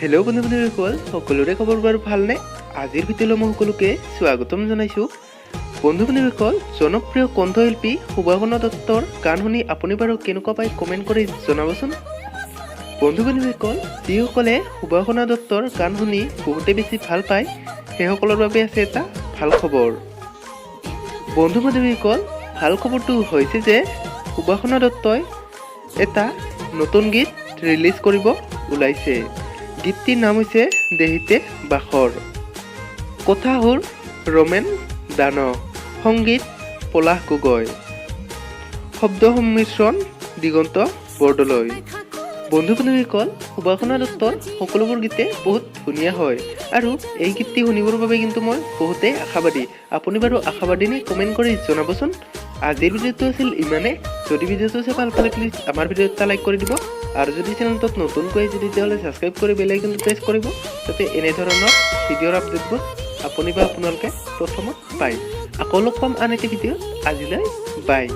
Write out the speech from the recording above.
Hello' বন্ধু বান্ধৱীসকল, সকলোৰে খবৰ বাৰু ভালনে? আজিৰ ভিডিঅ'লৈ মই সকলোকে স্বাগতম জনাইছোঁ। বন্ধু বান্ধৱীসকল, জনপ্ৰিয় কণ্ঠশিল্পী সুবাসনা দত্তৰ গান শুনি আপুনি বাৰু কেনেকুৱা পায়, কমেণ্ট কৰি জনাবচোন। বন্ধু বান্ধৱীসকল, যিসকলে সুবাসনা দত্তৰ গান শুনি বহুতে বেছি ভাল পায়, সেইসকলৰ বাবে আছে এটা ভাল খবৰ। বন্ধু বান্ধৱীসকল, ভাল খবৰটো হৈছে যে সুবাসনা দত্তই এটা নতুন গীত ৰিলিজ কৰিব ওলাইছে। গীতটিৰ নাম হৈছে দেহিতে বাখৰ। কথা সুৰ ৰমেন দানহ, সংগীত পলাশ গগৈ, শব্দ সংমিশ্ৰণ দিগন্ত বৰদলৈ। বন্ধু বান্ধৱীসকল, সুবাসনা দত্তৰ সকলোবোৰ গীতে বহুত ধুনীয়া হয় আৰু এই গীতটি শুনিবৰ বাবে কিন্তু মই বহুতেই আশাবাদী। আপুনি বাৰু আশাবাদী নে? কমেণ্ট কৰি জনাবচোন। আজিৰ ভিডিঅ'টো আছিল ইমানে। যদি ভিডিঅ'টো চাই ভাল পালে, প্লিজ আমাৰ ভিডিঅ'ত এটা লাইক কৰি দিব আৰু যদি চেনেলটোত নতুনকৈ আহিছে, তেতিয়াহ'লে ছাবস্ক্ৰাইব কৰি বেল আইকনটো প্ৰেছ কৰিব, যাতে এনেধৰণৰ ভিডিঅ'ৰ আপডেটবোৰ আপুনি বা আপোনালোকে প্ৰথমত পায়। আকৌ লগ পাম আন এটি ভিডিঅ'ত। আজিলৈ বাই।